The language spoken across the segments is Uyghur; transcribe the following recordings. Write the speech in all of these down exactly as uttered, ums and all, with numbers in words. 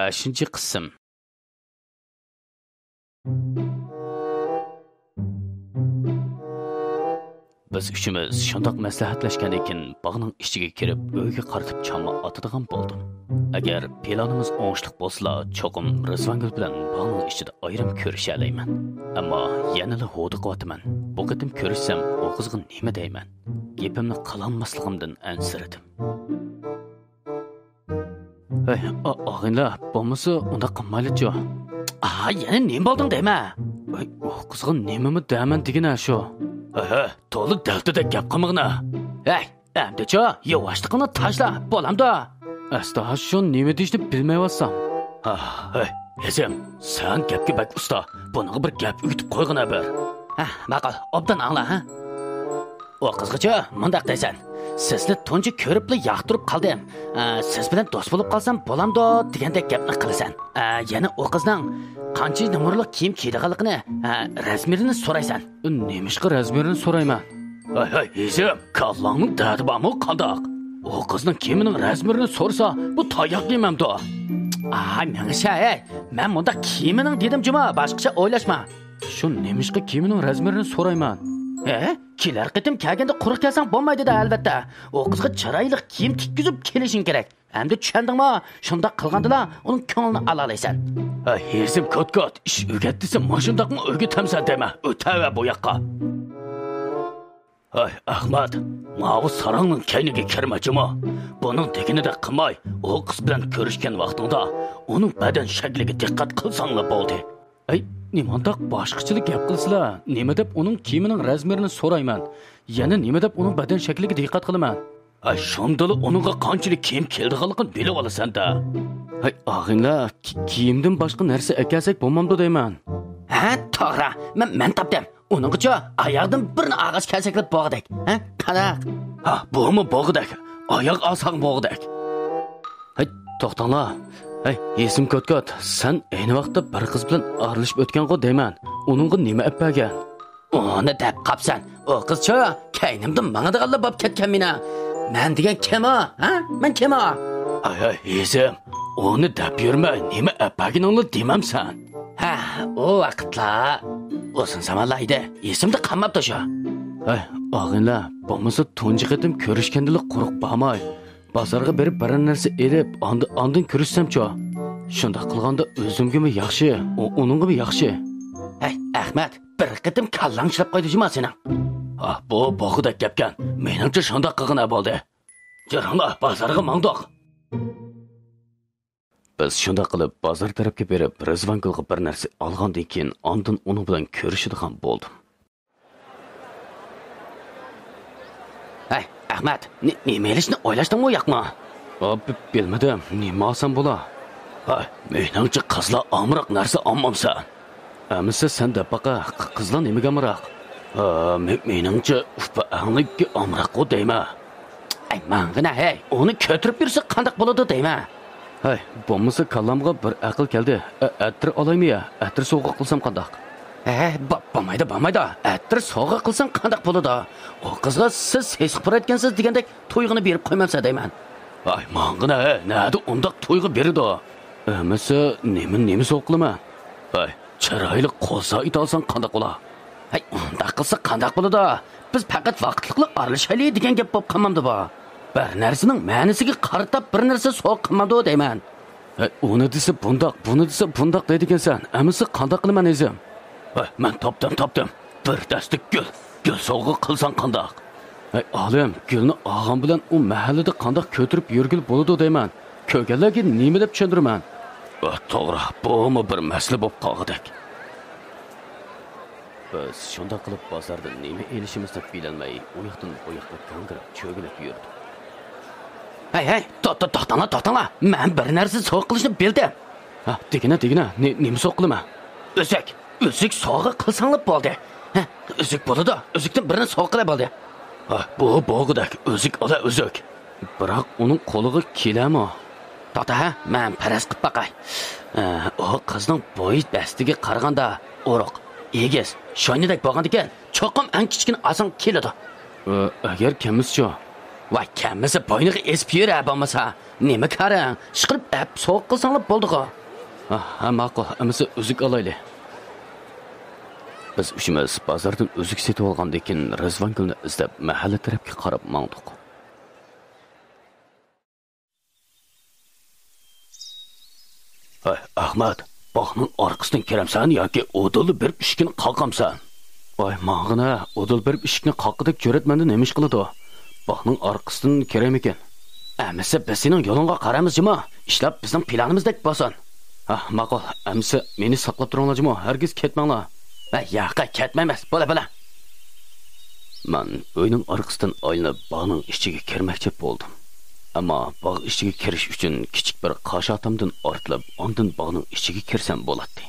ئەشىنچى قىسىم. بىز ئۈچىمىز شۇنداق مەسلىھەتلەشكەندىن كېيىن باغنىڭ ئىچىگە كىرىپ، ئۆيگە قارىتىپ چالما ئاتىدىغان بولدۇم. ئەگەر پىلانىمىز ئوڭۇشلۇق بولسىلا، چوقۇم رىزۋانگۈل بىلەن باغنىڭ ئىچىدە ئايرىم كۆرۈشەلەيمەن. ئەمما يەنىلا ھودۇقۇۋاتىمەن. بۇ قېتىم كۆرۈشسەم، ئۇ قىزغا نېمە دەيمەن؟ گېپىمنى قىلالماسلىقىمدىن ئەنسىرىدىم. ھەي، ئا-، ئاغىنىلەر، بولمىسا ئۇنداق قىلمايلىچۇ. ئا، يەنە نېمە بولدۇڭ دەيمەن؟ ھەي، ئۇ قىزغا نېمىمۇ دەمەن دېگىنە شۇ. ھە، ھە، تولا دەلتىدەك گەپ قىلمىغىنا. ھەي، ئەمدىچۇ، ياۋاشلىقىڭنى تاشلا، بولامدۇ؟ ئەستا شۇ نېمە دېيىشنى بىلمەيۋاتسام. ھە، ھەي، ھېزىم، سەن گەپكە بەك ئۇستا. بۇنىڭغا بىر گەپ ئۆگىتىپ قويغىنا بىر. ھە، ماقۇل، ئوبدان ئاڭلا، ھە. ئۇ قىزغىچۇ مۇنداق دەيسەن، سىزنى تۇنجى كۆرۈپلا ياقتۇرۇپ قالدىم. ئە، سىز بىلەن دوست بولۇپ قالسام بولامدۇ دېگەندەك گەپنى قىلىسەن. ئە، يەنە ئۇ قىزنىڭ قانچە نومۇرلۇق كىيىم كىيىدىغانلىقىنى، ئە، رەزمىرىنى سورايسەن. نېمىشقا رەزمىرىنى سورايمەن؟ ھەي، ھەي، ھېزىم، كاللاڭنىڭ دەردى بارمۇ قانداق؟ ئۇ قىزنىڭ كىيىمىنىڭ رەزمىرىنى سورىسا، بۇ تاياق يېمەمدۇ؟ ئاي، مېڭىشە، ھەي، مەن مۇنداق كىيىمىنىڭ دېدىم جۇما، باشقىچە ئويلاشما. شۇ نېمىشقا كىيىمىنىڭ رەزمىرىنى سورايمەن؟ ھە؟ كېلەر قېتىم كەلگەندە قۇرۇق كەلسەڭ بولمايدۇ-دە، ئەلۋەتتە. ئۇ قىزغا چىرايلىق كىيىم تىككۈزۈپ كېلىشىڭ كېرەك. ئەمدى چۈشەندىڭمۇ؟ شۇنداق قىلغاندىلا ئۇنىڭ كۆڭلىنى ئالالايسەن. ھەي، ھېزىم كوت-كوت، ئىش ئۆگەت دېسە مۇشۇنداقمۇ ئۆگىتەمسەن دەيمەن، ئۆتەۋەر بۇ ياققا. ھەي، ئەخمەت، ماۋۇ ساراڭنىڭ كەينىگە كىرمە جۇمۇ. بۇنىڭ دېگىنىدەك قىلماي، ئۇ قىز بىلەن كۆرۈشكەن ۋاقتىڭدا ئۇنىڭ بەدەن شەكلىگە دىققەت قىلساڭلا بولدى. ئەي، نېمانداق باشقىچىلا گەپ قىلىسىلا؟ نېمە دەپ ئۇنىڭ كىيىمىنىڭ رەزمىرىنى سورايمەن؟ يەنە نېمە دەپ ئۇنىڭ بەدەن شەكلىگە دىققەت قىلىمەن؟ ئەي، شۇندىلا ئۇنىڭغا قانچىلىك كىيىم كىيىدىغانلىقىنى بىلىۋالىسەن-دە. ھەي، ئاغىنىلەر، كى-، كىيىمدىن باشقا نەرسە ئەكەلسەك بولمامدۇ دەيمەن. ھە، توغرا. مەن، مەن تاپتىم. ئۇنىڭغىچۇ ئاياغدىن بىرنى ئالغاچ كەلسەكلا بولغۇدەك. ھە، قانداق؟ ھا، بۇمۇ بولغۇدەك. ئاياغ ئالساڭ بولغۇدەك. ھەي، توختاڭلار. ھەي، ھېزىم كوت-كوت، سەن ئەينى ۋاقىتتا بىر قىز بىلەن ئارىلىشىپ ئۆتكەنغۇ دەيمەن. ئۇنىڭغا نېمە ئەپ بەرگەن؟ ئۇنى دەپ قاپسەن. ئۇ قىزچۇ كەينىمدىن ماڭىدىغانلا بوپ كەتكەن مېنىڭ. مەن دېگەن كىم ئۇ؟ ھە؟ مەن كىم ئۇ؟ ھەي، ھەي، ھېزىم، ئۇنى دەپ يۈرمە، نېمە ئەپ بەرگىنىڭلا دېمەمسەن. ھە، ئۇ ۋاقىتلار ئۇزۇن زامانلار ئىدى، ئېسىمدە قالماپتۇ شۇ. ھەي، ئاغىنىلەر، بولمىسا تۇنجى قېتىم كۆرۈشكەندىلا قۇرۇق بارماي، بازارغا بېرىپ بىرەر نەرسە ئېلىپ، ئاندىن، ئاندىن كۆرۈشسەمچۇ؟ شۇنداق قىلغاندا ئۆزۈمگىمۇ ياخشى، ئۇ، ئۇنىڭغىمۇ ياخشى. ھەي، ئەخمەت، بىر قېتىم كاللاڭ ئىشلەپ قويدى جۇما سېنىڭ. ھا، بۇ بولغۇدەك گەپكەن. مېنىڭچە شۇنداق قىلغىنە بولدى. يۈرۈڭلار، بازارغا ماڭدۇق. بىز شۇنداق قىلىپ بازار تەرەپكە بېرىپ، رىزۋانگۈلگە بىر نەرسە ئالغاندىن كېيىن، ئاندىن ئۇنىڭ بىلەن كۆرۈشىدىغان بولدۇم. ھەي، ئەخمەت، نې-، نېمە ئېلىشنى ئويلاشتىڭمۇ ياقمۇ؟ ئا، ب-، بىلمىدىم، نېمە ئالسام بولا؟ ھەي، مېنىڭچە قىزلار ئامراق نەرسە ئالمامسەن؟ ئەمىسە سەن دەپ باقە، ق-، قىزلار نېمىگە ئامراق؟ ئا، مې-، مېنىڭچە ئۇپا ئەڭلىككە ئامراققۇ دەيمەن. ئەي، ماڭغىنە ھەي، ئۇنى كۆتۈرۈپ يۈرسە قانداق بولىدۇ دەيمەن. ھەي، بولمىسا كاللامغا بىر ئەقىل كەلدى. ئە-، ئەتىر ئالايمۇ يا؟ ئەتىر سوۋغا قىلسام قانداق؟ ھە، بو-، بولمايدۇ، بولمايدۇ. ئەتىر سوۋغا قىلساڭ قانداق بولىدۇ؟ ئۇ قىزغا سىز سېسىق پۇرايدىكەنسىز دېگەندەك تۇيغۇنى بېرىپ قويمامسەن دەيمەن. ھەي، ماڭغىنە ھەي، نەدە ئۇنداق تۇيغۇ بېرىدۇ؟ ئەمىسە نېمە، نېمە سوۋغا قىلىمەن؟ ھەي، چىرايلىق قول سائىت ئالساڭ قانداق بولا؟ ھەي، ئۇنداق قىلسا قانداق بولىدۇ؟ بىز پەقەت ۋاقىتلىقلا ئارىلىشايلى دېگەن گەپ بولۇپ قالمامدۇ بۇ؟ بىر نەرسىنىڭ مەنىسىگە قارىتاپ بىر نەرسە سوۋغا قىلمامدۇ دەيمەن. ھەي، ئۇنى دېسە بۇنداق، بۇنى دېسە بۇنداق دەيدىكەنسەن. ئەمىسە قانداق قىلىمەن ئېزىم؟ ھەي، مەن تاپتىم، تاپتىم. بىر دەستە گۈل. گۈل سوۋغا قىلساڭ قانداق؟ ھەي، ئالىم، گۈلنى ئالغان بىلەن ئۇ مەھەللىدە قانداق كۆتۈرۈپ يۈرگىلى بولىدۇ دەيمەن. كۆرگەنلەرگە نېمە دەپ چۈشەندۈرىمەن؟ ئا، توغرا، بۇمۇ بىر مەسىلە بولۇپ قالغۇدەك. بىز شۇنداق قىلىپ بازاردىن نېمە ئېلىشىمىزنى بىلەلمەي، ئۇ ياقتىن بۇ ياققا گاڭگىراپ چۆگىلەپ يۈردۇق. ھەي، ھەي، تو-، تو-، توختاڭلار، توختاڭلار! مەن بىر نەرسە سوۋغا قىلىشنى بىلدىم. ھا، دېگىنە، دېگىنە، نې-، نېمە سوۋغا قىلىمەن؟ ئۈزۈك! ئۈزۈك سوۋغا قىلساڭلا بولدى. ھە، ئۈزۈك بولىدۇ، ئۈزۈكتىن بىرنى سوۋغا قىلە بولدى. ھا، بۇ بولغۇدەك، ئۈزۈك ئالا، ئۈزۈك. بىراق ئۇنىڭ قولىغا كېلەمۇ؟ توختا، ھە، مەن پەرەز قىپ باقاي. ئە، ئۇ قىزنىڭ بويى بەستىگە قارىغاندا ئورۇق، ئېگىز، شوينىدەك بولغاندىكىن، چوقۇم ئەڭ كىچىكىنى ئالساڭ كېلىدۇ. ئە، ئەگەر كەممىسىچۇ؟ ۋاي، كەممىسى بوينىغا ئېسىپ يۈر ھە بولمىسا. نېمە كارىڭ؟ ئىشقىلىپ ئەپ سوۋغا قىلساڭلا بولدىغۇ. ھە، ماقۇل، ئەمىسە ئۈزۈك ئالايلى. بىز ئۈچىمىز بازاردىن ئۈزۈك سېتىۋالغاندىن كېيىن رىزۋانگۈلنى ئىزدەپ مەھەللە تەرەپكە قاراپ ماڭدۇق. ھەي، ئەخمەت، باغنىڭ ئارقىسىدىن كىرەمسەن ياكى ئۇدۇللا بېرىپ ئىشىكنى قاقامسەن؟ ۋاي، ماڭغىنە، ئۇدۇل بېرىپ ئىشىكنى قاققۇدەك جۈرئەت مەندىن نېمە ئىش قىلىدۇ؟ باغنىڭ ئارقىسىدىن كىرەيمىكىن؟ ئەمىسە بىز سېنىڭ يولۇڭغا قارايمىز جۇمۇ. ئىشلار بىزنىڭ پىلانىمىزدەك بولسۇن. ھە، ماقۇل. ئەمىسە مېنى ساقلاپ تۇرۇڭلار جۇمۇ، ھەرگىز كەتمەڭلار. ھە، ياق، كەتمەيمىز. بولە، بولە. مەن ئۆينىڭ ئارقىسىدىن ئايلىنىپ باغنىڭ ئىچىگە كىرمەكچى بولدۇم. ئەمما باغ ئىچىگە كىرىش ئۈچۈن كىچىك بىر قاشاتامدىن ئارتىلىپ، ئاندىن باغنىڭ ئىچىگە كىرسەم بولاتتى.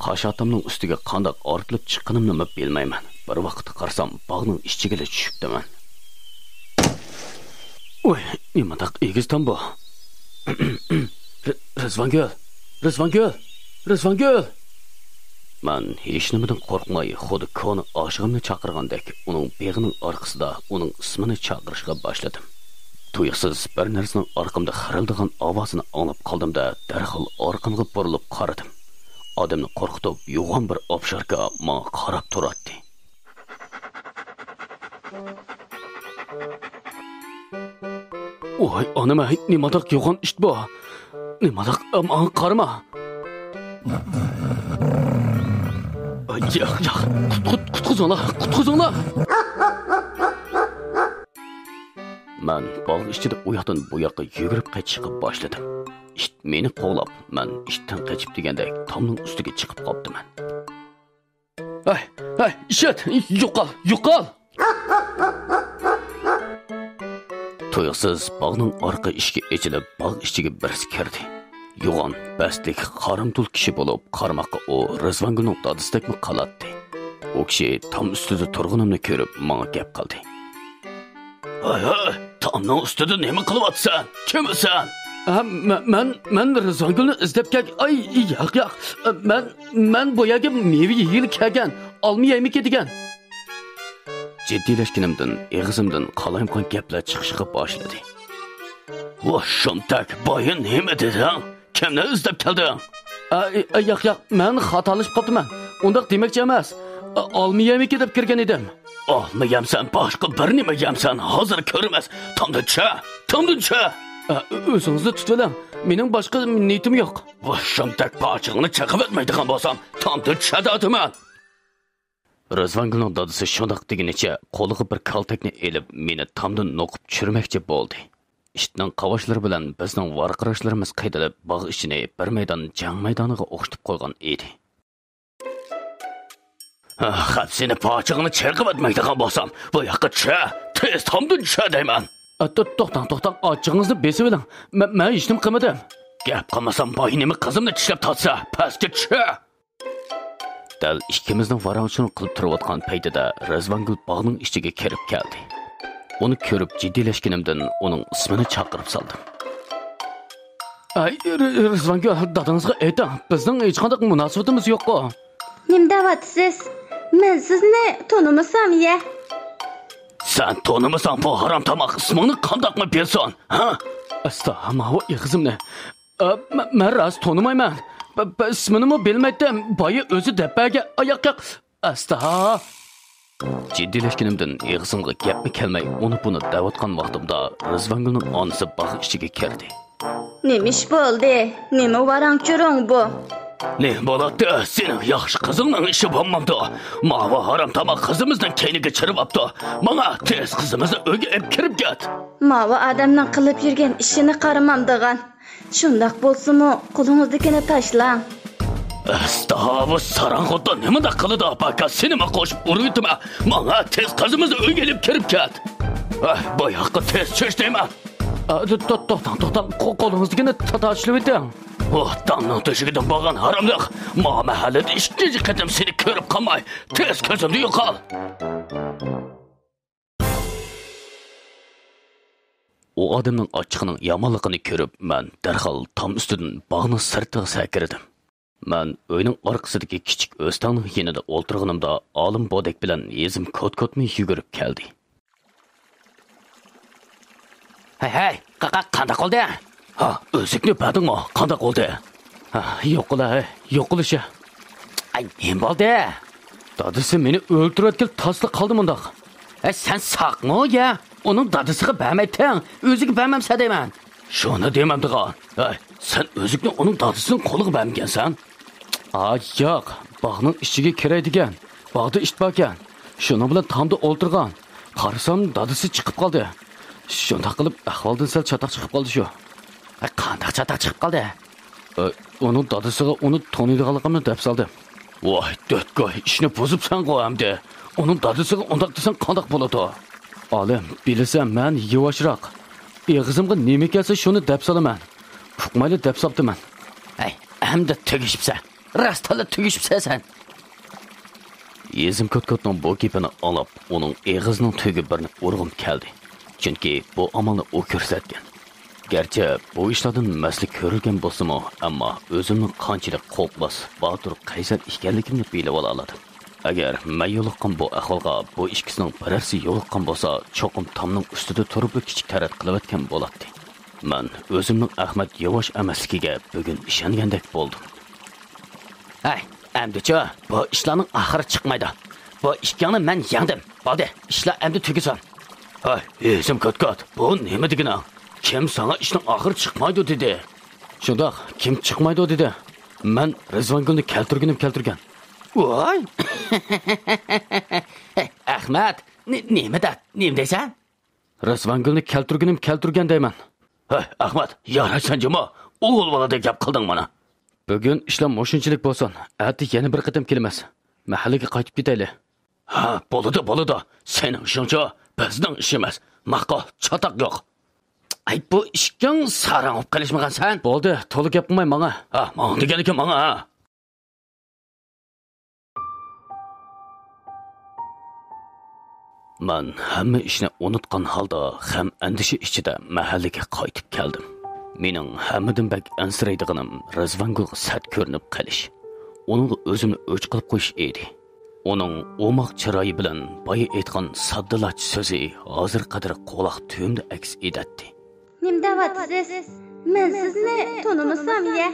قاشاتامنىڭ ئۈستىگە قانداق ئارتىلىپ چىققىنىمنىمۇ بىلمەيمەن. بىر ۋاقىتتا قارىسام، باغنىڭ ئىچىگىلا چۈشۈپتىمەن. ۋاي، نېمانداق ئېگىز تام بۇ؟ رىزۋانگۈل! رىزۋانگۈل! رىزۋانگۈل! مەن ھېچنېمىدىن قورقماي، خۇددى كونا ئاشىقىمنى چاقىرغاندەك، ئۇنىڭ بېغىنىڭ ئارقىسىدا ئۇنىڭ ئىسمىنى چاقىرىشقا باشلىدىم. تۇيۇقسىز بىر نەرسىنىڭ ئارقامدا خىرىلدىغان ئاۋازىنى ئاڭلاپ قالدىم-دە، دەرھال ئارقامغا بۇرۇلۇپ قارىدىم. ئادەمنى قورقۇتۇپ، يوغان بىر ئاپشاركا ماڭا قاراپ تۇراتتى. ۋاي ئانام، ئەي، نېمانداق يوغان ئىت بۇ؟ نېمانداق، ماڭا قارىما. ئاي، ياق، ياق، قۇت-، قۇت-، قۇتقۇزۇڭلار، قۇتقۇزۇڭلار! مەن باغ ئىچىدە ئۇ ياقتىن بۇ ياققا يۈگۈرۈپ قېچىشقا باشلىدىم. ئىت مېنى قوغلاپ، مەن ئىتتىن قېچىپ دېگەندەك تامنىڭ ئۈستىگە چىقىپ قاپتىمەن. ھەي، ھەي، ئىششىت، يوقال، يوقال! تۇيۇقسىز باغنىڭ ئارقا ئىشىكى ئېچىلىپ، باغ ئىچىگە بىرسى كىردى. يوغان، پەستەك، قارامتۇل كىشى بولۇپ، قارىماققا ئۇ رىزۋانگۈلنىڭ دادىسىدەكمۇ قالاتتى. ئۇ كىشى تام ئۈستىدە تۇرغىنىمنى كۆرۈپ، ماڭا گەپ قىلدى. ھەي، ھەي، تامنىڭ ئۈستىدە نېمە قىلىۋاتىسەن؟ كىمسەن؟ ھە، مە-، مەن، مەن رىزۋانگۈلنى ئىزدەپ كەل-، ئاي، ياق، ياق. مەن، مەن بۇ يەرگە مېۋە يېگىلى كەلگەن، ئالما يەيمىكىن دېگەن. جىددىيلەشكىنىمدىن ئېغىزىمدىن قالايمىقان گەپلەر چىقىشقا باشلىدى. ۋاي شۇمتەك، بايا نېمە دېدىڭ؟ كىمنى ئىزدەپ كەلدىڭ؟ ئا، ئا، ياق، ياق، مەن خاتالىشىپ قاپتىمەن. ئۇنداق دېمەكچى ئەمەس. ئا، ئالما يەيمىكىن دەپ كىرگەن ئىدىم. ئالما يەمسەن، باشقا بىر نېمە يەمسەن، ھازىر كۆرىمىز. تامدىن چۈش! تامدىن چۈش! ئا، ئۆزىڭىزنى تۇتۇۋېلىڭ. مېنىڭ باشقا نىيىتىم يوق. ۋاي شۇمتەك، پاچىقىڭنى چېقىۋەتمەيدىغان بولسام، تامدىن چۈش دەۋاتىمەن. رىزۋانگۈلنىڭ دادىسى شۇنداق دېگىنىچە قولىغا بىر كالتەكنى ئېلىپ، مېنى تامدىن نوقۇپ چۈشۈرمەكچى بولدى. ئىتنىڭ قاۋاشلىرى بىلەن بىزنىڭ ۋارقىراشلىرىمىز قېتىلىپ، باغ ئىچىنى بىر مەيدان جەڭ مەيدانىغا ئوخشىتىپ قويغان ئىدى. خەپ سېنى، پاچىقىڭنى چېقىۋەتمەيدىغان بولسام، بۇ ياققا چۈش، تېز تامدىن چۈش دەيمەن. ئا، تو-، توختاڭ، توختاڭ، ئاچچىقىڭىزنى بېسىۋېلىڭ. مە-، مەن ھېچنېمە قىلمىدىم. گەپ قىلمىسام، بايا نېمە قىزىمنى چىشلەپ تارتسا، پەسكە چۈش! دەل ئىككىمىزنىڭ ۋاراڭ-چۇرۇڭ قىلىپ تۇرۇۋاتقان پەيتىدە رىزۋانگۈل باغنىڭ ئىچىگە كىرىپ كەلدى. ئۇنى كۆرۈپ جىددىيلەشكىنىمدىن ئۇنىڭ ئىسمىنى چاقىرىپ سالدىم. ئەي، رى-، رىزۋانگۈل، دادىڭىزغا ئېيتىڭ، بىزنىڭ ھېچقانداق مۇناسىۋىتىمىز يوققۇ. نېمە دەۋاتىسىز؟ مەن سىزنى تونۇمىسام يە. سەن تونۇمىساڭ، بۇ ھارام تاماق ئىسمىڭنى قانداقمۇ بىلسۇن، ھە؟ ئەستا، ماۋۇ ئېغىزىمنى. ئە، مە-، مەن راست تونۇمايمەن. ب-، ب-، ئىسمىنىمۇ بىلمەيتتىم. بايا ئۆزى دەپ بەرگەن. ئاياق ياق. ئەستا. جىددىيلەشكىنىمدىن ئېغىزىمغا گەپمۇ كەلمەي، ئۇنى بۇنى دەۋاتقان ۋاقتىمدا رىزۋانگۈلنىڭ ئانىسى باغ ئىچىگە كىردى. نېمە ئىش بولدى؟ نېمە ۋاراڭ-چۇرۇڭ بۇ؟ نېمە بولاتتى؟ سېنىڭ ياخشى قىزىڭنىڭ ئىشى بولمامدۇ؟ ماۋۇ ھارام تاماق قىزىمىزنىڭ كەينىگە چىرىۋاپتۇ. ماڭا تېز قىزىمىزنى ئۆيگە ئېلىپ كىرىپ كەت. ماۋۇ ئادەمنىڭ قىلىپ يۈرگەن ئىشىنى قارىمامدىغان. شۇنداق بولسىمۇ، قولىڭىزدىكىنى تاشلاڭ. ئەستا، بۇ ساراڭغۇتتا نېمانداق قىلىدۇ، پاكا، سېنىمۇ قوشۇپ ئۇرۇۋېتىمەن. ماڭا تېز قىزىمىزنى ئۆيگە ئېلىپ كىرىپ كەت. ئەھ، بۇ ياققا تېز چۈش دەيمەن. ئە، تو-، تو-، توختاڭ، توختاڭ، قو-، قولىڭىزدىكىنى تا-، تاشلىۋېتىڭ. ئۇ تامنىڭ تۆشۈكىدىن بولغان ھاراملىق. ما مەھەللىدە ئىككىنچى قېتىم سېنى كۆرۈپ قالماي، تېز كۆزۈمدىن يوقال. ئۇ ئادەمنىڭ ئاچچىقىنىڭ يامانلىقىنى كۆرۈپ، مەن دەرھال تام ئۈستىدىن باغنىڭ سىرتىغا سەكرىدىم. مەن ئۆينىڭ ئارقىسىدىكى كىچىك ئۆستەڭنىڭ يېنىدا ئولتۇرغىنىمدا، ئالىم بودەك بىلەن ھېزىم كوت-كوتمۇ يۈگۈرۈپ كەلدى. ھەي، ھەي، قاقا، قانداق بولدى؟ ھا، ئۆزۈكنى بەردىڭمۇ؟ قانداق بولدى؟ ھا، يوقلا، ھەي، يوقلىشى. ئاي، نېمە بولدى؟ دادىسى مېنى ئۆلتۈرۈۋەتكىلى تاسلا قالدى مۇنداق. ھەي، سەن ساقمۇ يا؟ ئۇنىڭ دادىسىغا بەرمەيتتىڭ، ئۆزىگە بەرمەمسەن دەيمەن. شۇنى دېمەمدىغان. ھەي، سەن ئۆزۈكنى ئۇنىڭ دادىسىنىڭ قولىغا بەرمىگەنسەن؟ ئا، ياق، باغنىڭ ئىچىگە كىرەي دېگەن. باغدا ئىت باركەن. شۇنىڭ بىلەن تامدا ئولتۇرغان. قارىسام، دادىسى چىقىپ قالدى. شۇنداق قىلىپ، ئەھۋالدىن سەل چاتاق چىقىپ قالدى شۇ. ھە، قانداق چاتاق چىقىپ قالدى؟ ئە، ئۇنىڭ دادىسىغا ئۇنى تونۇيدىغانلىقىمنى دەپ سالدىم. ۋاي، دۆتكاي، ئىشنى بۇزۇپسەنغۇ ئەمدى. ئۇنىڭ دادىسىغا ئۇنداق دېسەڭ قانداق بولىدۇ؟ ئالىم، بىلىسەن، مەن يۇۋاشراق. ئېغىزىمغا نېمە كەلسە، شۇنى دەپ سالىمەن. ئۇقمايلا دەپ ساپتىمەن. ھەي، ئەمدى تۈگىشىپسەن. راستلا تۈگىشىپسەن سەن. يېزىم كوتكوتنىڭ بۇ گېپىنى ئاڭلاپ، ئۇنىڭ ئېغىزىنىڭ تۈگى بىرنى ئۇرغۇم كەلدى. چۈنكى بۇ ئامالنى ئۇ كۆرسەتكەن. گەرچە بۇ ئىشلاردىن مەسىلە كۆرۈلگەن بولسىمۇ، ئەمما ئۆزۈمنىڭ قانچىلىك قورقماس، باتۇر، قەيسەر ئىكەنلىكىمنى بىلىۋالالىدىم. ئەگەر مەن يولۇققان بۇ ئەھۋالغا بۇ ئىككىسىنىڭ بىرەرسى يولۇققان بولسا، چوقۇم تامنىڭ ئۈستىدە تۇرۇپلا كىچىك تەرەت قىلىۋەتكەن بولاتتى. مەن ئۆزۈمنىڭ ئەخمەت ياۋاش ئەمەسلىكىگە بۈگۈن ئىشەنگەندەك بولدۇم. ھەي، ئەمدىچۇ، بۇ ئىشلارنىڭ ئاخىرى چىقمايدۇ. بۇ ئىككىڭنى مەن يەڭدىم. بولدى، ئىشلار ئەمدى تۈگىسۇن. ھەي، ھېسىم كاتكات، بۇ نېمە دېگىنىڭ؟ كىم ساڭا ئىشنىڭ ئاخىرى چىقمايدۇ دېدى؟ شۇنداق، كىم چىقمايدۇ دېدى؟ مەن رىزۋانگۈلنى كەلتۈرگىنىم كەلتۈرگەن. ۋاي! ئەخمەت، نې-، نېمە دە-، نېمە دەيسەن؟ رىزۋانگۈلنى كەلتۈرگىنىم كەلتۈرگەن دەيمەن. ھەي، ئەخمەت، يارايسەن جۇمۇ، ئوغۇل بالىدەك گەپ قىلدىڭ مانا. بۈگۈن ئىشلار مۇشۇنچىلىك بولسۇن، ئەتە يەنە بىر قېتىم كېلىمىز. مەھەللىگە قايتىپ كېتەيلى. ھە، بولىدۇ، بولىدۇ. سېنىڭ ئىشىڭچۇ، بىزنىڭ ئىشىمىز. ماقۇل، چاتاق يوق. ئاي، بۇ ئىككىڭ ساراڭ بولۇپ قېلىشمىغانسەن؟ بولدى، تولا گەپ قىلماي ماڭا. ھە، ماڭا دېگەنلىكى ماڭا، ھە. مەن ھەممە ئىشنى ئۇنۇتقان ھالدا غەم-ئەندىشە ئىچىدە مەھەللىگە قايتىپ كەلدىم. مېنىڭ ھەممىدىن بەك ئەنسىرەيدىغىنىم رىزۋانگۈلگە سەت كۆرۈنۈپ قېلىش، ئۇنىڭغا ئۆزۈمنى ئۆچ قىلىپ قويۇش ئىدى. ئۇنىڭ ئوماق چىرايى بىلەن بايا ئېيتقان ساددىلاچ سۆزى ھازىرغا قەدەر قۇلاق تۈۋىمدە ئەكس ئېتەتتى. نېمە دەۋاتىسىز؟ مەن سىزنى تونۇمىسام يە.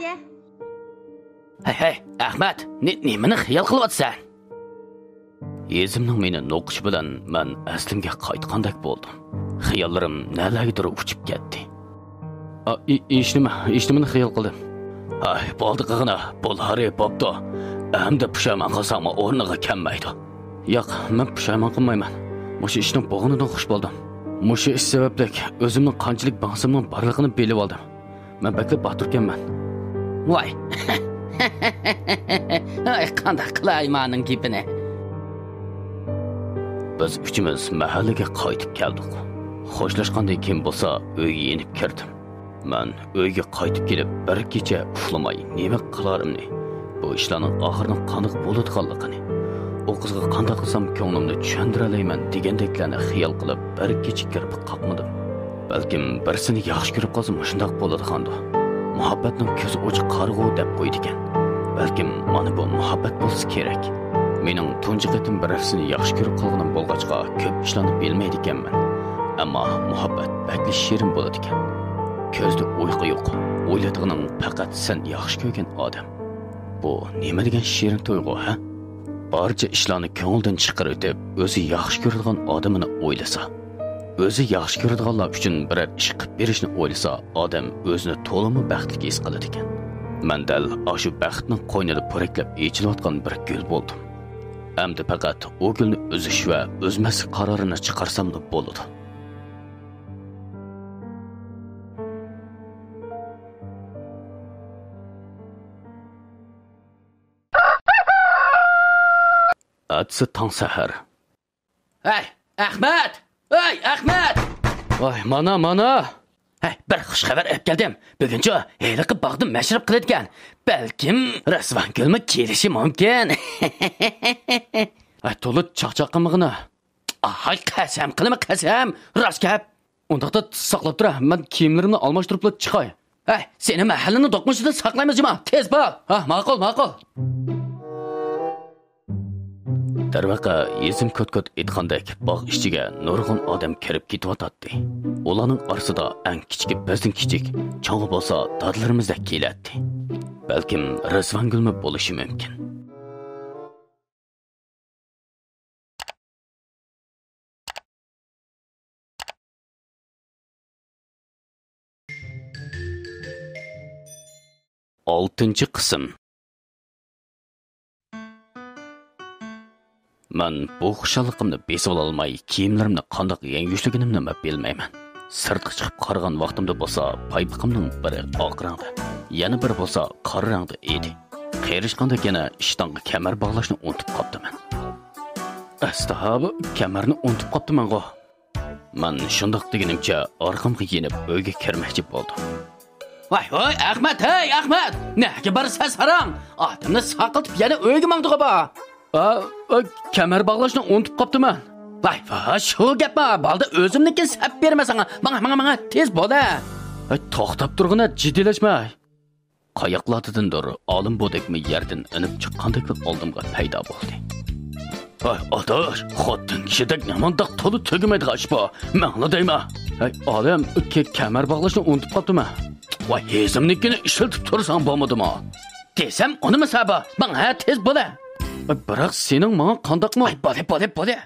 ھەي، ھەي، ئەخمەت، نې-، نېمىنى خىيال قىلىۋاتىسەن؟ يېزىمنىڭ مېنى نوقۇشى بىلەن مەن ئەسلىمگە قايتقاندەك بولدۇم. خىياللىرىم نەلەرگىدۇر ئۇچۇپ كەتتى. ئا، ئى-، ھېچنېمە، ھېچنېمىنى خىيال قىلدىم. ھەي، بولدى قىلغىنا، بولارى بوپتۇ. ئەمدى پۇشايمان قىلساڭمۇ ئورنىغا كەلمەيدۇ. ياق، مەن پۇشايمان قىلمايمەن. مۇشۇ ئىشنىڭ بولغىنىدىن خۇش بولدۇم. مۇشۇ ئىش سەۋەبلىك ئۆزۈمنىڭ قانچىلىك بەڭسىمنىڭ بارلىقىنى بىلىۋالدىم. مەن بەكلا باتۇركەنمەن. ۋاي! ئاي، قانداق قىلاي مانىڭ گېپىنى؟ بىز ئۈچىمىز مەھەللىگە قايتىپ كەلدۇق. خوشلاشقاندىن كېيىن بولسا ئۆيگە يېنىپ كىردىم. مەن ئۆيگە قايتىپ كېلىپ، بىر كېچە ئۇخلىماي، نېمە قىلارىمنى، بۇ ئىشلارنىڭ ئاخىرىنىڭ قانداق بولىدىغانلىقىنى، ئۇ قىزغا قانداق قىلسام كۆڭلۈمنى چۈشەندۈرەلەيمەن دېگەندەكلەرنى خىيال قىلىپ، بىر كېچە كىرپىك قاقمىدىم. بەلكىم بىرسىنى ياخشى كۆرۈپ قالسا مۇشۇنداق بولىدىغاندۇ. مۇھەببەتنىڭ كۆزى ئوچۇق قارىغۇ دەپ قويىدىكەن. بەلكىم مانا بۇ مۇھەببەت بولسا كېرەك. مېنىڭ تۇنجى قېتىم بىرەرسىنى ياخشى كۆرۈپ قالغىنىم بولغاچقا، كۆپ ئىشلارنى بىلمەيدىكەنمەن. ئەمما مۇھەببەت بەكلا شېرىن بولىدىكەن. كۆزدە ئۇيقۇ يوق، ئويلايدىغىنىڭ پەقەت سەن ياخشى كۆرگەن ئادەم. بۇ نېمە دېگەن شېرىن تۇيغۇ، ھە؟ بارچە ئىشلارنى كۆڭلىدىن چىقىرىۋېتىپ، ئۆزى ياخشى كۆرىدىغان ئادىمىنى ئويلىسا. ئۆزى ياخشى كۆرىدىغانلار ئۈچۈن بىرەر ئىش قىلىپ بېرىشنى ئويلىسا، ئادەم ئۆزىنى تولىمۇ بەختلىك ھېس قىلىدىكەن. مەن دەل ئاشۇ بەختنىڭ قوينىدا پورەكلەپ ئېچىلىۋاتقان بىر گۈل بولدۇم. ئەمدى پەقەت ئۇ گۈلنى ئۈزۈش ۋە ئۈزمەسلىك قارارىنى چىقارساملا بولىدۇ. ئەتىسى تاڭ سەھەر. ھەي، ئەخمەت! ھەي، ئەخمەت! ۋاي، مانا، مانا! ھەي، بىر خۇش خەۋەر ئېلىپ كەلدىم. بۈگۈنچۇ ھېلىقى باغدا مەشرەپ قىلىدىكەن. بەلكىم رىزۋانگۈلمۇ كېلىشى مۇمكىن. ھەي، تولا چاقچاق قىلمىغىنا. ئاھاي، قەسەم قىلىمەن، قەسەم! راست گەپ! ئۇنداقتا ساقلاپ تۇر، مەن كىيىملىرىمنى ئالماشتۇرۇپلا چىقاي. ھەي، سېنى مەھەللىنىڭ دوقمۇشىدا ساقلايمىز جۇما، تېز بار! ھە، ماقۇل، ماقۇل. دەرۋەقە، يېزىم كۆت-كۆت ئېيتقاندەك، باغ ئىچىگە نۇرغۇن ئادەم كىرىپ كېتىۋاتاتتى. ئۇلارنىڭ ئارىسىدا ئەڭ كىچىكى بىزدىن كىچىك، چوڭى بولسا دادىلىرىمىزدەك كېلەتتى. بەلكىم رىزۋانگۈلمۇ بولۇشى مۇمكىن. ئالتىنچى قىسىم. مەن بۇ خۇشاللىقىمنى بېسىۋالالماي، كىيىملىرىمنى قانداق يەڭگۈشلىگىنىمنىمۇ بىلمەيمەن. سىرتقا چىقىپ قارىغان ۋاقتىمدا بولسا، پايپىقىمنىڭ بىرى ئاق رەڭدە، يەنە بىرى بولسا قارا رەڭدە ئىدى. قېرىشقاندەك يەنە ئىشتانغا كەمەر باغلاشنى ئۇنتۇپ قاپتىمەن. ئەستا، بۇ كەمەرنى ئۇنتۇپ قاپتىمەنغۇ. مەن شۇنداق دېگىنىمچە ئارقامغا يېنىپ ئۆيگە كىرمەكچى بولدۇم. ۋاي، ۋاي، ئەخمەت، ھەي، ئەخمەت! نەگە بارىسەن ساراڭ؟ ئادەمنى ساقلىتىپ يەنە ئۆيگە ماڭدىغۇ بار. ئا، ئا، كەمەر باغلاشنى ئۇنتۇپ قاپتىمەن. ۋاي، ۋاي، شۇ گەپما، بالدا ئۆزۈمنىڭكىنى سەپ بېرىمەن ساڭا. ماڭا، ماڭا، ماڭا، تېز بول ھە. ئاي، توختاپ تۇرغىنە، جىددىيلەشمە. قاياقلاردىندۇر ئالىم بۇدەكمۇ يەردىن ئېنىپ چىققاندەكلا ئالدىمغا پەيدا بولدى. ھەي، ئاداش، خوتۇن كىشىدەك نېمانداق تولا تۈگىمەيدىغان ئىش بار؟ ماڭلا دەيمەن. ھەي، ئالىم، كە-، كەمەر باغلاشنى ئۇنتۇپ قاپتىمەن. ۋاي، ھېزىمنىڭكىنى ئىشلىتىپ تۇرساڭ بولمىدىما؟ دېسەم ئۇنىمىسا بار. ماڭ، ھە، تېز بولە. ۋاي، بىراق سېنىڭ ماڭا قانداقمۇ؟ ۋاي، بولە، بولە، بولە.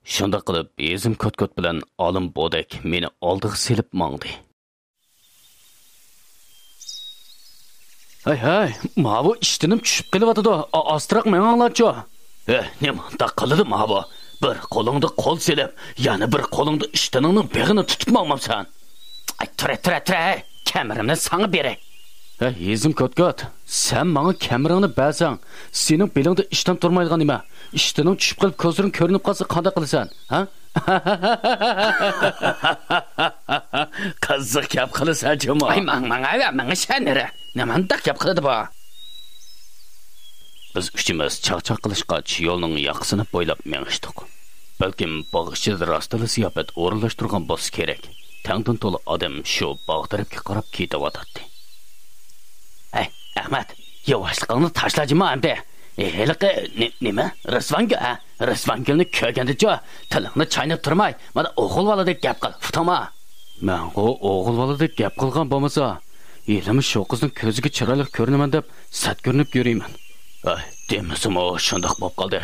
شۇنداق قىلىپ، ھېزىم كوت-كوت بىلەن ئالىم بودەك مېنى ئالدىغا سېلىپ ماڭدى. ھەي، ھەي، ماۋۇ ئىشتىنىم چۈشۈپ قېلىۋاتىدۇ. ئا-، ئاستىراق مېڭىڭلارچۇ. ھە، نېمانداق قىلىدۇ ماۋۇ؟ بىر قولۇڭدا قول سېلىپ، يەنە بىر قولۇڭدا ئىشتىنىڭنىڭ بېغىنى تۇتۇپ ماڭمامسەن؟ ئاي، تۇرە، تۇرە، تۇرە، ھەي، كەمىرىمنى ساڭا بېرەي. ھەي، ھېزىم كوت-كوت، سەن ماڭا كەمىرىڭنى بەرسەڭ، سېنىڭ بېلىڭدا ئىشتان تۇرمايدىغان نېمە؟ ئىشتىنىڭ چۈشۈپ قېلىپ، كۆزلىرىڭ كۆرۈنۈپ قالسا قانداق قىلىسەن، ھە؟ قىزىق گەپ قىلىسەن جۇمۇ. ئاي، ماڭ، ماڭ، ئاۋۇ، مېڭىش ھە نېرى. نېمانداق گەپ قىلىدۇ بۇ؟ بىز ئۈچىمىز چاقچاق قىلىشقاچ يولنىڭ ياقىسىنى بويلاپ مېڭىشتۇق. بەلكىم باغ ئىچىدە راستلا زىياپەت ئورۇنلاشتۇرغان بولسا كېرەك. تەڭدىن تولا ئادەم شۇ باغ تەرەپكە قاراپ كېتىۋاتاتتى. ھەي، ئەخمەت، ياۋاشلىقىڭنى تاشلا جۇمۇ ئەمدى. ھېلىقى نې-، نېمە؟ رىزۋانگۈل، ھە؟ رىزۋانگۈلنى كۆرگەندىچۇ، تىلىڭنى چايناپ تۇرماي، مانا ئوغۇل بالىدەك گەپ قىل، ئۇقتۇڭمۇ؟ مەنغۇ ئوغۇل بالىدەك گەپ قىلغان بولمىسا، ھېلىمۇ شۇ قىزنىڭ كۆزىگە چىرايلىق كۆرۈنىمەن دەپ سەت كۆرۈنۈپ يۈرىمەن. ھەي، دېمىسىمۇ شۇنداق بوپ قالدى.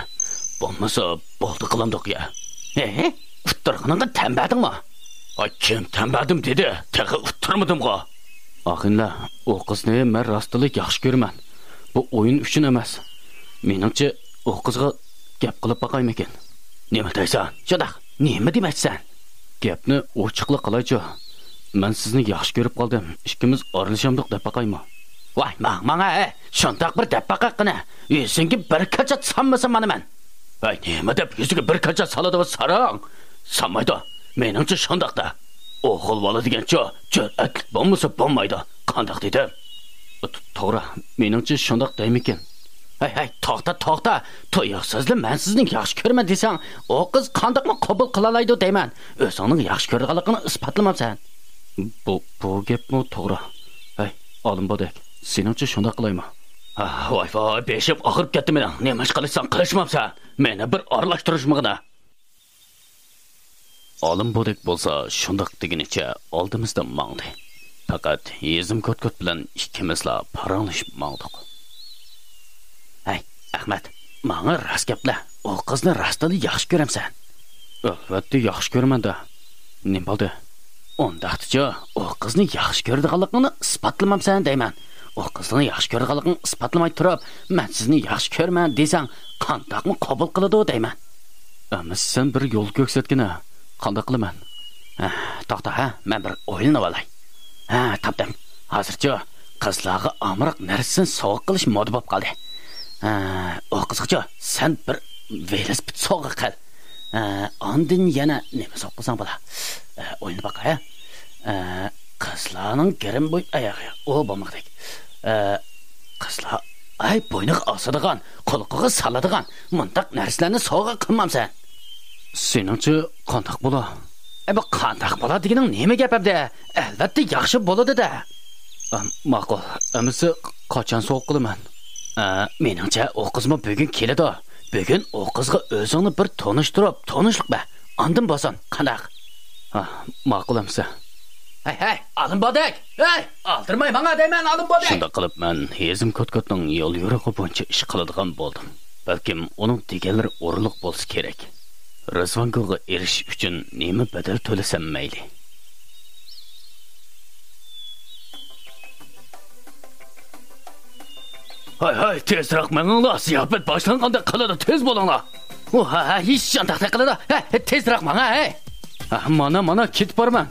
بولمىسا بولدى قىلامدۇق يا. ھې، ئۇتتۇرغىنىڭغا تەن بەردىڭمۇ؟ ئاي، كىم تەن بەردىم دېدى، تېخى ئۇتتۇرمىدىمغۇ. ئاخىنلار، ئۇ قىزنى مەن راستلا ياخشى كۆرىمەن. بۇ ئويۇن ئۈچۈن ئەمەس. مېنىڭچە، ئۇ قىزغا گەپ قىلىپ باقايمىكىن؟ نېمە دەيسەن؟ شۇنداق، نېمە دېمەكچىسەن؟ گەپنى ئوچۇقلا قىلايچۇ. مەن سىزنى ياخشى كۆرۈپ قالدىم، ئىككىمىز ئارىلىشامدۇق دەپ باقايمۇ؟ ۋاي، ماڭ، ماڭ، ھەي، شۇنداق بىر دەپ باقاي قېنى. يۈزۈڭگە بىر كاچات سالمىسام مانا مەن. ھەي، نېمە دەپ يۈزىگە بىر كاچات سالىدۇ بۇ ساراڭ؟ سالمايدۇ. مېنىڭچە شۇنداق-دە. ئوغۇل بالا دېگەنچۇ، جۈرئەتلىك بولمىسا بولمايدۇ. قانداق دېدىم؟ تو-، توغرا، مېنىڭچە شۇنداق دەيمىكىن. ھەي، ھەي، توختا، توختا. تۇيۇقسىزلا مەن سىزنى ياخشى كۆرىمەن دېسەڭ، ئۇ قىز قانداقمۇ قوبۇل قىلالايدۇ دەيمەن. ئۆزۈڭنىڭ ياخشى كۆرىدىغانلىقىڭنى ئىسپاتلىمامسەن؟ بۇ، بۇ گەپمۇ توغرا. ھەي، ئالىم بودەك، سېنىڭچە شۇنداق قىلايمۇ؟ ھا، ۋاي، ۋاي، بېشىم ئاغرىپ كەتتى مېنىڭ. نېمە ئىش قىلىشساڭ قىلىشمامسەن؟ مېنى بىر ئارىلاشتۇرۇشمىغىنە. ئالىم بودەك بولسا شۇنداق دېگىنىچە ئالدىمىزدا ماڭدى. پەقەت ھېزىم كوت-كوت بىلەن ئىككىمىزلا پاراڭلىشىپ ماڭدۇق. ھەي، ئەخمەت، ماڭا راست گەپلە، ئۇ قىزنى راستلا ياخشى كۆرەمسەن؟ ئەلۋەتتە ياخشى كۆرىمەن-دە. نېمە بولدى؟ ئۇنداقتىچۇ، ئۇ قىزنى ياخشى كۆرىدىغانلىقىڭنى ئىسپاتلىمامسەن دەيمەن. ئۇ قىزنى ياخشى كۆرىدىغانلىقىڭنى ئىسپاتلىماي تۇرۇپ، مەن سىزنى ياخشى كۆرىمەن دېسەڭ، قانداقمۇ قوبۇل قىلىدۇ دەيمەن. ئەمما سەن بىر يول كۆرسەتكىنە، قانداق قىلىمەن؟ ھە، توختا، ھە، مەن بىر ئويلىنىۋالاي. ھە، تاپتىم. ھازىرچۇ، قىزلارغا ئامراق نەرسىسىنى سوۋغا قىلىش مودا بولۇپ قالدى. ھە، ئۇ قىزغىچۇ، سەن بىر ۋېلىسىپىت سوۋغا قىل. ھە، ئاندىن يەنە نېمە سوۋغا قىلساڭ بولا؟ ھە، ئويلىنىپ باقاي، ھە. ھە، قىزلارنىڭ گىرىم بوي-، ئاياغى، ئۇ بولمىغۇدەك. ھە، قىزلار، ئاي، بوينىغا ئاسىدىغان، قۇلىقىغا سالىدىغان مۇنداق نەرسىلەرنى سوۋغا قىلمامسەن؟ سېنىڭچە قانداق بولا؟ ئە، بۇ قانداق بولا دېگىنىڭ نېمە گەپ ئەمدى؟ ئەلۋەتتە ياخشى بولىدۇ-دە. ئەم، ماقۇل. ئەمىسە قاچان سوۋغا قىلىمەن؟ ئە، مېنىڭچە ئۇ قىزمۇ بۈگۈن كېلىدۇ. بۈگۈن ئۇ قىزغا ئۆزۈڭنى بىر تونۇشتۇرۇپ، تونۇشلۇق بەر. ئاندىن بولسۇن، قانداق؟ ھا، ماقۇل ئەمسە. ھەي، ھەي، ئالىم بودەك! ھەي، ئالدىرىماي ماڭا دەيمەن، ئالىم بودەك! شۇنداق قىلىپ، مەن ھېزىم كوتكوتنىڭ يوليورۇقى بويىچە ئىش قىلىدىغان بولدۇم. بەلكىم ئۇنىڭ دېگەنلىرى ئورۇنلۇق بولسا كېرەك. رىزۋانگۈلگە ئېرىشىش ئۈچۈن نېمە بەدەل تۆلىسەم مەيلى. ھاي، ھاي، تېزرەك مېڭىڭلار، زىياپەت باشلانغاندەك قىلىدۇ، تېز بولۇڭلار. ئۇ، ھە، ھە، ھېچ جانداقتەك قىلىدۇ. ھە، تېزرەك ماڭا، ھەي. ھە، مانا، مانا، كېتىپ بارىمەن.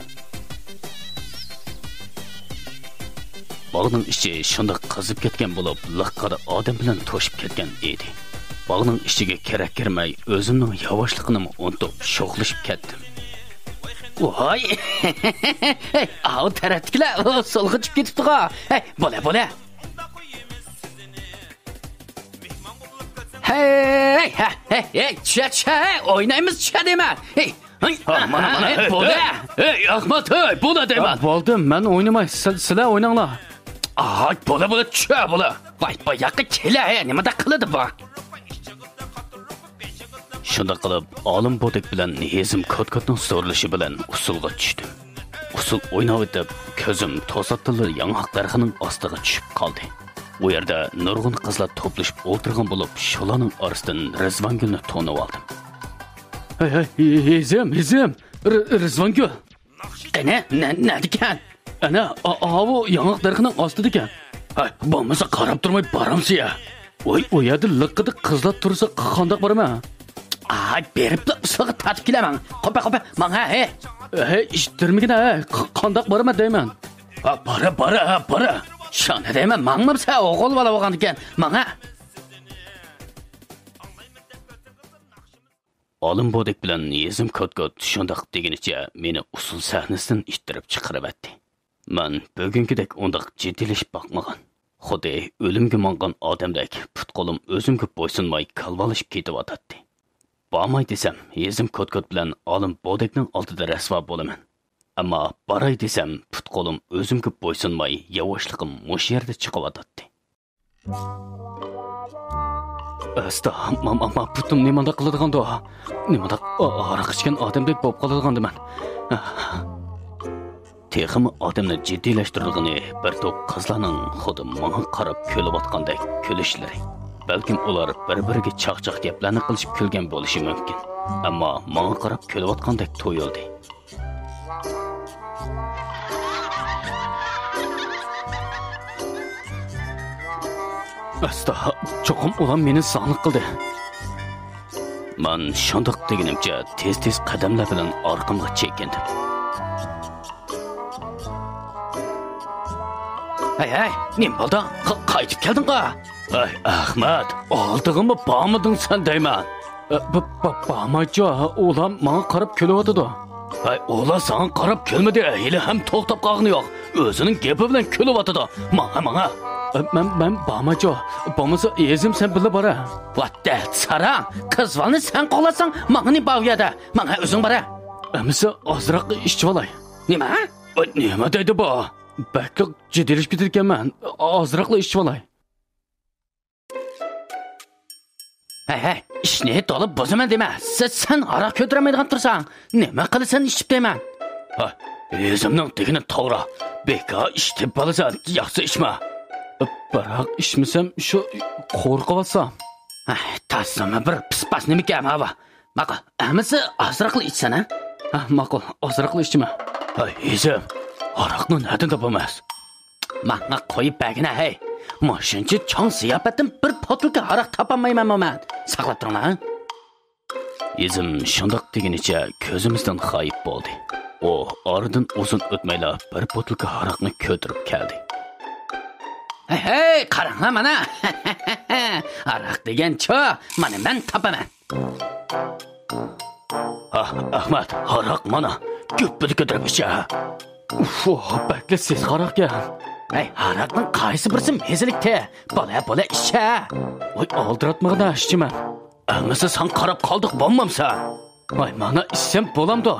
باغنىڭ ئىچى شۇنداق قىزىپ كەتكەن بولۇپ، لىققىدە ئادەم بىلەن توشۇپ كەتكەن ئىدى. باغنىڭ ئىچىگە كىرەر-كىرمەي ئۆزۈمنىڭ ياۋاشلىقىنىمۇ ئۇنتۇپ، شوخلىشىپ كەتتىم. ۋاي! ھەي، ئاۋۇ تەرەپتىكىلەر سولغا چۈشۈپ كېتىپتىغۇ. ھەي، بولە، بولە. ھەي، ھەي، ھەي، ھەي، چۈشە، چۈشە، ھەي، ئوينايمىز، چۈشە دەيمەن. ھەي، ھا، مانا، مانا، ھەي، ھەي، بولدى. ھەي، ھەي، ئەخمەت، ھەي، بولدى دەيمەن. ھە، بولدى، مەن ئوينىماي، سىل-، سىلەر ئويناڭلار. ئاي، بولە، بولە، چۈشە، بولە. ۋاي، باياققا كېلە، ھەي، نېمىدەك قىلىدۇ بۇ؟ شۇنداق قىلىپ، ئالىم بودەك بىلەن ھېزىم كوتكوتنىڭ زورلىشى بىلەن ئۇسسۇلغا چۈشتۈم. ئۇسسۇل ئويناۋېتىپ، كۆزۈم توساتتىنلا ياڭاق دەرىخىنىڭ ئاستىغا چۈشۈپ قالدى. ئۇ يەردە نۇرغۇن قىزلار توپلىشىپ ئولتۇرغان بولۇپ، شۇلارنىڭ ئارىسىدىن رىزۋانگۈلنى تونۇۋالدىم. ھەي، ھەي، ھېزىم، ھېزىم، رى-، رىزۋانگۈل. قېنى، نە-، نەدىكەن؟ ئەنە، ئا-، ئاۋۇ ياڭاق دەرىخىنىڭ ئاستىدىكەن. ھەي، بولمىسا قاراپ تۇرماي بارامسىز يا؟ ۋاي، ئۇ يەردە لىققىدە قىزلار تۇرسا قانداق بارىمەن؟ ئاي، بېرىپلا ئۇسسۇلغا تارتىپ كېلەمەن. قوپە، قوپە، ماڭا، ھەي. ھەي، ئىتتىرمىگىنە، ھەي، ق-، قانداق بارىمەن دەيمەن. ھا، بارا، بارا، ھا، بارا. شۇنى دەيمەن، ماڭمامسا ئوغۇل بالا بولغاندىكىن، ماڭا. ئالىم بودەك بىلەن ھېزىم كوتكوت شۇنداق دېگىنىچە مېنى ئۇسسۇل سەھنىسىدىن ئىتتىرىپ چىقىرىۋەتتى. مەن بۈگۈنكىدەك ئۇنداق جىددىيلىشىپ باقمىغان. خۇددى ئۆلۈمگە ماڭغان ئادەمدەك پۇت-قولۇم ئۆزۈمگە بويسۇنماي كالۋالىشىپ كېتىۋاتاتتى. بارماي دېسەم، ھېزىم كوتكوت بىلەن ئالىم بودەكنىڭ ئالدىدا رەسۋا بولىمەن. ئەمما باراي دېسەم، پۇت-قولۇم ئۆزۈمگە بويسۇنماي، ياۋاشلىقىم مۇشۇ يەردە چىقىۋاتاتتى. ئاستا، ما، ما، ما، پۇتۇم نېمانداق قىلىدىغاندۇ؟ نېمانداق ئا-، ھاراق ئىچكەن ئادەمدەك بولۇپ قالىدىغاندىمەن؟ تېخىمۇ ئادەمنى جىددىيلەشتۈرىدىغىنى بىر توپ قىزلارنىڭ خۇددى ماڭا قاراپ كۈلۈۋاتقاندەك كۈلۈشلىرى. بەلكىم ئۇلار بىر-بىرىگە چاقچاق گەپلەرنى قىلىشىپ كۈلگەن بولۇشى مۇمكىن. ئەمما ماڭا قاراپ كۈلۈۋاتقاندەك تۇيۇلدى. ئاستا، چوقۇم ئۇلار مېنى زاڭلىق قىلدى. مەن شۇنداق دېگىنىمچە تېز-تېز قەدەملەر بىلەن ئارقامغا چېكىندىم. ھەي، ھەي، نېمە بولدۇڭ؟ ق-، قايتىپ كەلدىڭغۇ؟ ھەي، ئەخمەت، ئالدىغىمۇ بارمىدىڭ سەن دەيمەن. ئە، ب-، ب-، بارمايچۇ، ئۇلار ماڭا قاراپ كۈلۈۋاتىدۇ. ھەي، ئۇلار ساڭا قاراپ كۈلمىدى، ھېلىھەم توختاپ قالغىنى يوق. ئۆزىنىڭ گېپى بىلەن كۈلۈۋاتىدۇ. ماڭا، ماڭا. ئە، مەن، مەن بارمايچۇ. بولمىسا، ھېزىم سەن بىللە بارە. ۋات دەت ساراڭ، قىز بالىنى سەن قوغلاتساڭ، ماڭا نېمە بار ئۇ يەردە؟ ماڭا، ئۆزۈڭ بارە. ئەمىسە ئازراق ئىچىۋالاي. نېمە؟ ئە، نېمە دەيدۇ بۇ؟ بەكلا جىددىيلىشىپ كېتىدىكەنمەن. ئازراقلا ئىچىۋالاي. ھەي، ھەي، ئىشنى تولا بۇزىمەن دېمە. سە-، سەن ھاراق كۆتۈرەلمەيدىغان تۇرساڭ، نېمە قىلىسەن ئىچىپ دەيمەن. ھە، ھېزىمنىڭ دېگىنى توغرا. بىكار ئىچىپ بولىسەن، ياخشى ئىچمە. بىراق ئىچمىسەم، شۇ قورقۇۋالسام. ھەي، تازىمۇ بىر پىس-پاس نېمىكەن ماۋۇ. ماقۇل، ئەمىسە ئازراقلا ئىچسەن، ھە؟ ھە، ماقۇل، ئازراقلا ئىچىمەن. ھەي، ھېزىم، ھاراقنى نەدىن تاپىمىز؟ ماڭا قويۇپ بەرگىنە، ھەي. مۇشۇنچە چوڭ زىياپەتتىن بىر بوتۇلكا ھاراق تاپالمايمەنمۇ مەن؟ ساقلاپ تۇرۇڭلار، ھە؟ ھېزىم شۇنداق دېگىنىچە كۆزىمىزدىن غايىب بولدى. ئۇ ئارىدىن ئۇزۇن ئۆتمەيلا بىر بوتۇلكا ھاراقنى كۆتۈرۈپ كەلدى. ھەي، ھەي، قاراڭلار مانا! ھاراق دېگەنچۇ، مانا مەن تاپىمەن. ھا، ئەخمەت، ھاراق مانا، گۈپپىدە كۆتۈرۈپ ئىچە. ئۇف، بەكلا سېسىق ھاراقكەن. ھەي، ھاراقنىڭ قايسى بىرسى مەززىلىكتى؟ بولە، بولە، ئىچە. ۋاي، ئالدىراتمىغىنا ئىچىمەن. ئەمىسە ساڭا قاراپ قالدۇق، بولمامسەن؟ ۋاي، مانا ئىچسەم بولامدۇ؟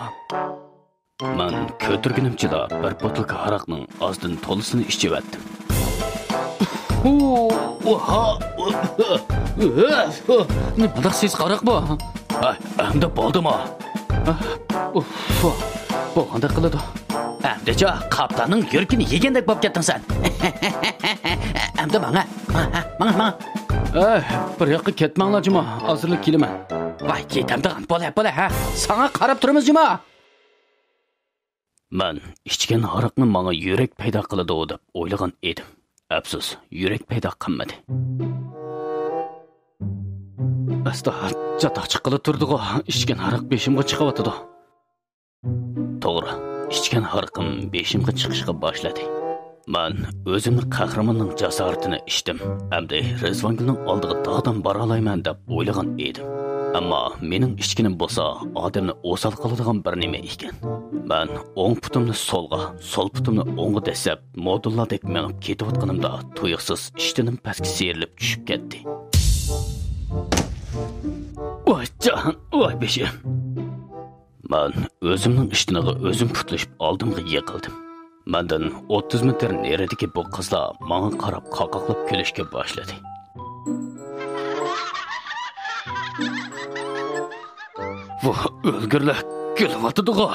مەن كۆتۈرگىنىمچىلا بىر بوتۇلكا ھاراقنىڭ ئازدىن تولىسىنى ئىچىۋەتتىم. نېمانداق سېسىق ھاراق بۇ؟ ھە، ئەمدى بولدىمۇ؟ ئۇف، بولغاندەك قىلىدۇ. ئەمدىچۇ قاپتاننىڭ يۈرىكىنى يېگەندەك بولۇپ كەتتىڭ سەن. ئەمدى ماڭا، ماڭا، ماڭا، ماڭا. ئەي، بىر ياققا كەتمەڭلار جۇمۇ، ھازىرلا كېلىمەن. ۋاي، كېتەمدىغان، بولە، بولە، ھە. ساڭا قاراپ تۇرىمىز جۇمۇ. مەن ئىچكەن ھاراقنى ماڭا يۈرەك پەيدا قىلىدۇ دەپ ئويلىغان ئىدىم. ئەپسۇس، يۈرەك پەيدا قىلمىدى. ئەستا، چاتاق چىققىلى تۇردىغۇ، ئىچكەن ھاراق بېشىمغا چىقىۋاتىدۇ. توغرا، ئىچكەن ھاراقىم بېشىمغا چىقىشقا باشلىدى. مەن ئۆزۈمنى قەھرىماننىڭ جاسارىتىنى ئىچتىم. ئەمدى رىزۋانگۈلنىڭ ئالدىغا داغدام بارالايمەن دەپ ئويلىغان ئىدىم. ئەمما مېنىڭ ئىچكىنىم بولسا ئادەمنى ئوسال قىلىدىغان بىر نېمە ئىكەن. مەن ئوڭ پۇتۇمنى سولغا، سول پۇتۇمنى ئوڭغا دەسسەپ، مودېللاردەك مېڭىپ كېتىۋاتقىنىمدا تۇيۇقسىز ئىشتىنىم پەسكە سىيرىلىپ چۈشۈپ كەتتى. ۋاي جان، ۋاي بېشىم! مەن ئۆزۈمنىڭ ئىشتىنىغا ئۆزۈم پۇتلىشىپ ئالدىمغا يىقىلدىم. مەندىن ئوتتۇز مېتىر نېرىدىكى بۇ قىزلار ماڭا قاراپ قاقاقلاپ كۈلۈشكە باشلىدى. ۋاھ، ئۆلگۈرلەر كۈلۈۋاتىدىغۇ!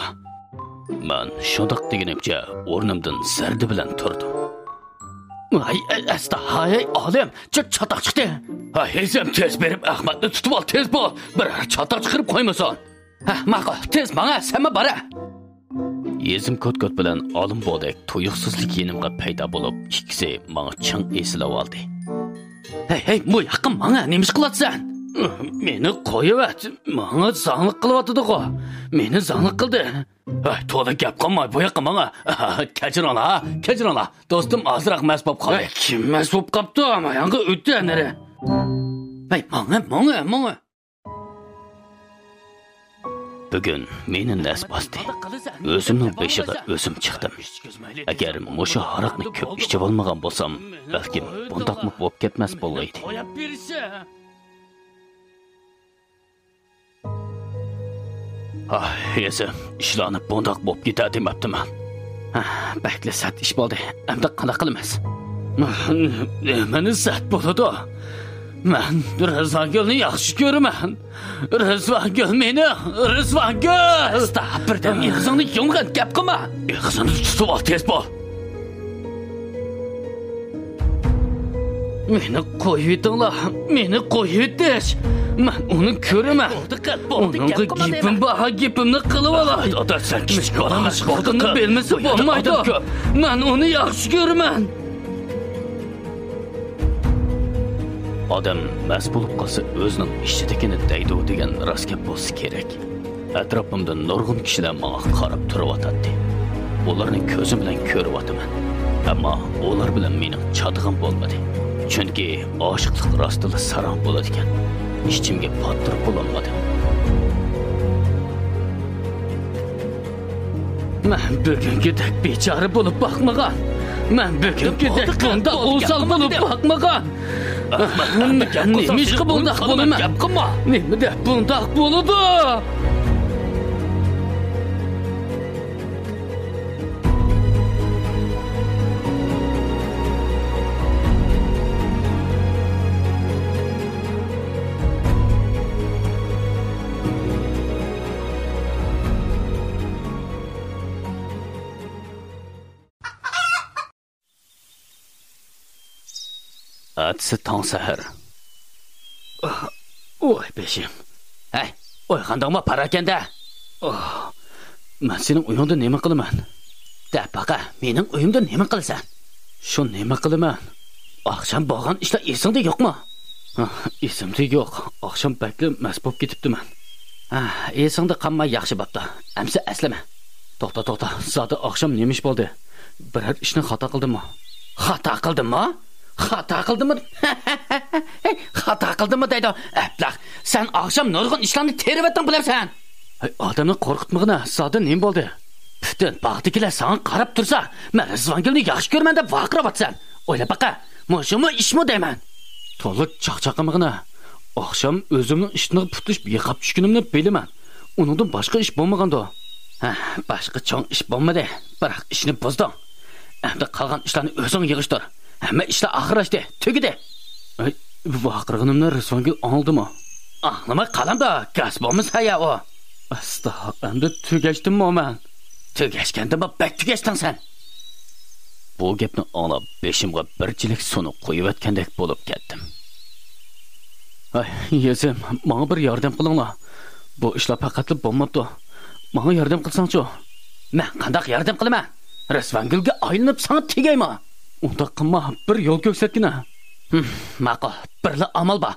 مەن شۇنداق دېگىنىمچە ئورنۇمدىن زەردە بىلەن تۇردۇم. ھەي، ئە-، ئەستا، ھەي، ئالىم، چا-، چاتاق چىقتى. ھەي، ھېزەم، تېز بېرىپ ئەخمەتنى تۇتۇۋال، تېز بول، بىرەر چاتاق چىقىرىپ قويمىسۇن. ھە، ماقۇل، تېز ماڭە، سەنمۇ بارە. يېزىم كوت-كوت بىلەن ئالىم بودەك تۇيۇقسىزلا يېنىمغا پەيدا بولۇپ، ئىككىسى ماڭا چىڭ ئېسىلىۋالدى. ھەي، ھەي، بۇ ياققا ماڭە، نېمە ئىش قىلاتسەن؟ مېنى قويۇۋەت، ماڭا زاڭلىق قىلىۋاتىدىغۇ. مېنى زاڭلىق قىلدى. ھەي، تولا گەپ قىلماي بۇ ياققا ماڭە. كەچۈرۈڭلار، كەچۈرۈڭلار. دوستۇم ئازراق مەست بولۇپ قالدى. ھەي، كىم مەست بولۇپ قاپتۇ؟ مايانغا ئۆتتى نېرى. ھەي، ماڭە، ماڭە، ماڭە. بۈگۈن مېنى نەس باستى. ئۆزۈمنىڭ بېشىغا ئۆزۈم چىقتىم. ئەگەر مۇشۇ ھاراقنى كۆپ ئىچىۋالمىغان بولسام، بەلكىم بۇنداقمۇ بولۇپ كەتمەس بولغىيدى. ئاھ، ھېزىم، ئىشلارنى بۇنداق بولۇپ كېتەر دېمەپتىمەن. ھە، بەكلا سەت ئىش بولدى. ئەمدى قانداق قىلىمىز؟ نېمىنى سەت بولىدۇ؟ مەن رىزۋانگۈلنى ياخشى كۆرىمەن. رىزۋانگۈل مېنىڭ، رىزۋانگۈل! ئەستا، بىردەم ئېغىزىڭنى يۇمغىن، گەپ قىلما! ئېغىزىڭنى تۇتۇۋال، تېز بول! مېنى قويۇۋېتىڭلار، مېنى قويۇۋېتىش! مەن ئۇنى كۆرىمەن. ئۇنىڭغا گېپىم بار، گېپىمنى قىلىۋالاي. دادا، سەن كىچىك بالىسەن. بىلمىسە بولمايدۇ. مەن ئۇنى ياخشى كۆرىمەن. ئادەم مەست بولۇپ قالسا ئۆزىنىڭ ئىچىدىكىنى دەيدۇ دېگەن راست گەپ بولسا كېرەك. ئەتراپىمدا نۇرغۇن كىشىلەر ماڭا قاراپ تۇرۇۋاتاتتى. ئۇلارنى كۆزۈم بىلەن كۆرۈۋاتىمەن. ئەمما ئۇلار بىلەن مېنىڭ چاتىقىم بولمىدى. چۈنكى ئاشىقلىق راستىنلا ساراڭ بولىدىكەن. ئىچىمگە پاتتۇرۇپ بولالمىدىم. مەن بۈگۈنكىدەك بىچارە بولۇپ باقمىغان. مەن بۈگۈنكىدەك بۇنداق ئوسال بولۇپ باقمىغان. مەن نېمىشقا بۇنداق بولىمەن؟ نېمە دەپ بۇنداق بولىدۇ؟ ئەتىسى تاڭ سەھەر. ۋاي بېشىم. ھەي، ئويغاندىڭمۇ پاراكەندە؟ ئوھ، مەن سېنىڭ ئۆيۈڭدە نېمە قىلىمەن؟ دەپ باقە، مېنىڭ ئۆيۈمدە نېمە قىلىسەن؟ شۇ نېمە قىلىمەن؟ ئاخشام بولغان ئىشلار ئېسىڭدە يوقمۇ؟ ئېسىمدە يوق. ئاخشام بەكلا مەست بولۇپ كېتىپتىمەن. ھە، ئېسىڭدە قالماي ياخشى بوپتۇ. ئەمسە ئەسلىمە. توختا، توختا، زادى ئاخشام نېمە ئىش بولدى؟ بىرەر ئىشنى خاتا قىلدىممۇ؟ خاتا قىلدىممۇ؟ خاتا قىلدىممۇ؟ خاتا قىلدىممۇ دەيدۇ. ئەبلەخ، سەن ئاخشام نۇرغۇن ئىشلارنى تېرىۋەتتىڭ بىلەمسەن؟ ھەي، ئادەمنى قورقۇتمىغىنا، زادى نېمە بولدى؟ پۈتۈن باغدىكىلەر ساڭا قاراپ تۇرسا، مەن رىزۋانگۈلنى ياخشى كۆرىمەن دەپ ۋارقىراۋاتىسەن. ئويلاپ باقە، مۇشۇمۇ ئىشمۇ دەيمەن. تولا چاقچاق قىلمىغىنا. ئاخشام ئۆزۈمنىڭ ئىشتىنىغا پۇتلىشىپ يىقاپ چۈشكىنىمنى بىلىمەن. ئۇنىڭدىن باشقا ئىش بولمىغاندۇ؟ ھە، باشقا چوڭ ئىش بولمىدى. بىراق ئىشنى بۇزدۇڭ. ئەمدى قالغان ئىشلارنى ئۆزۈڭ يىغىشتۇر. ھەممە ئىشلار ئاخىرلاشتى، تۈگىدى. ئەي، ۋارقىرىغىنىمنى رىزۋانگۈل ئاڭلىدىمۇ؟ ئاڭلىماي قالامدا، گاس بولمىسا يا ئۇ. ئاستا، ئەمدى تۈگەشتىممۇ مەن؟ تۈگەشكەندىمۇ بەك تۈگەشتىڭ سەن. بۇ گەپنى ئاڭلاپ، بېشىمغا بىر چېلەك سۇنى قۇيۇۋەتكەندەك بولۇپ كەتتىم. ھەي، يېزىم، ماڭا بىر ياردەم قىلىڭلار. بۇ ئىشلار پەقەتلا بولماپتۇ. ماڭا ياردەم قىلساڭچۇ؟ مەن قانداق ياردەم قىلىمەن؟ رىزۋانگۈلگە ئايلىنىپ ساڭا تېگەيمۇ؟ ئۇنداق قىلما، بىر يول كۆرسەتكىنە. ھىم، ماقۇل، بىرلا ئامال بار.